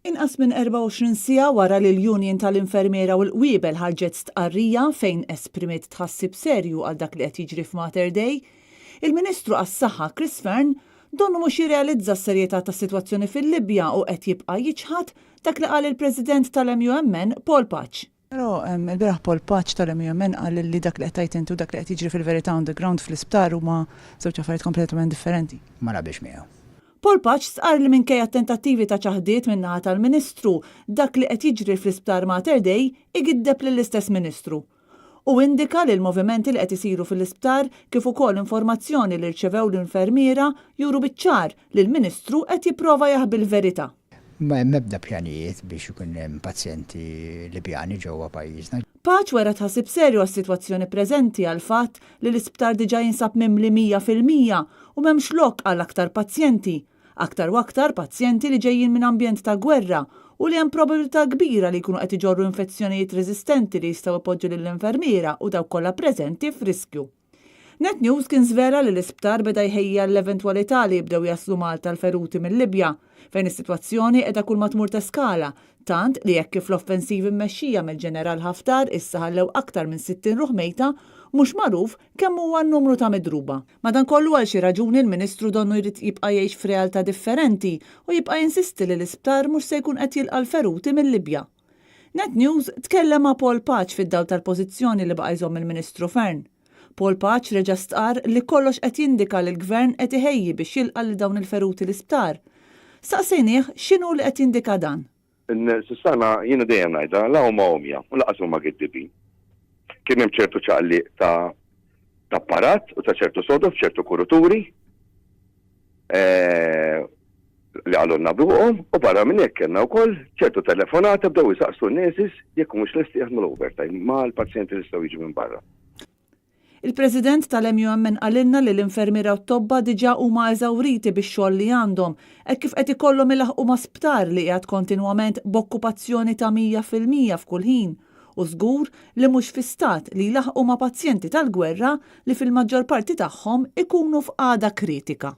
Inqas minn 24 siegħa wara li l-Union tal-Infermiera u l-Qwiebel ħarġet stqarrija fejn esprimiet tħassib serju għal dak li qed jiġri f'Mater Dei, il-Ministru għas-Saħħa Chris Fearne donnu mhux jirrealizza s-serjetà tas-sitwazzjoni fil-Libja u qed jibqa' jiċħad dak li qal il-President tal-MUMN Paul Pace. Però ilbieraħ Paul Pace tal-MUMN qal li dak li qed tgħid inti u dak li qed jiġri fil-verità on the ground fl-isptar huma żewġ affarijiet kompletament differenti. Ma naqbilx miegħu. Paul Pace stqarr li minkejja t-tentattivi ta' ċaħdiet min-naħa tal-Ministru, dak li qed jiġri fl-Isptar Mater Dei igiddeb lill-istess Ministru. Hu indika li l-movimenti li qed isiru fil-isptar kif ukoll informazzjoni li rċevew l-infermiera juru biċ-ċar li l-Ministru qed jipprova jaħbi l-verità. Ma hemm ebda pjanijiet biex ikun hemm pazjenti Libjani ġewwa pajjiżna. Pace wera tħassib serju għas-sitwazzjoni preżenti għall-fatt li l-isptar diġà jinsab mimli 100% u m'hemmx lok għal aktar pazjenti, aktar u aktar pazjenti li ġejjin minn ambjent ta' gwerra u li hemm probabilità kbira li jkunu qed iġorru infezzjonijiet reżistenti li jistgħu jpoġġu lill-infermiera u dawk kollha preżenti f'riskju. Net News kien żvela li l-isptar beda jħejji għall-eventwalità li jibdew jaslu Malta l-feruti mil-Libja, fejn is-sitwazzjoni qiegħda kulma tmur teskala, tant li hekk kif l-offensivi mmexxija mill-Ġeneral Haftar issa ħallew aktar minn 60 ruħ mejta, mhux magħruf kemm huwa n-numru ta' midruba. Madankollu għal xi raġuni l-Ministru donnu jrid jibqa' jgħix f'realtà differenti u jibqa' jinsisti li l-isptar mhux se jkun qed jilqa' l-feruti mil-Libja. Net News tkellem ma' Paul Pace fid-dawl tal-pożizzjoni li baqa' jżomm il-Ministru Fearne. Paul Pace reġa' stqarr li kollox qed jindika li l-Gvern qed iħejji biex jilqa' lil dawn il-feruti l-isptar. Staqsejnieh x'inhu li qed jindika dan. S'issa jiena dejjem ngħidha, la huma għomja u lanqas huma giddibin. Kien hemm ċertu ċaqliq ta' apparat u ta' ċertu sodod f'ċertu kuruturi. Li qalulna fuqhom u barra minn hekk kellna wkoll ċertu telefonati bdew isaqsu n-nurses jekk humiex lesti jaħdmu l-overtime mal-pazjenti li jistgħu jiġu minn barra. Il-President tal-MUMN qalilna li l-infermiera u t-tobba diġà huma eżawriti bix-xogħol li għandhom hekk kif qed ikollhom ilaħħqu ma' sptar li qiegħed kontinwament b'okkupazzjoni ta' 100% f'kull ħin u żgur li mhux fi stat li jlaħħqu ma' pazjenti tal-gwerra li fil-maġġor parti tagħhom ikunu f'qagħda kritika.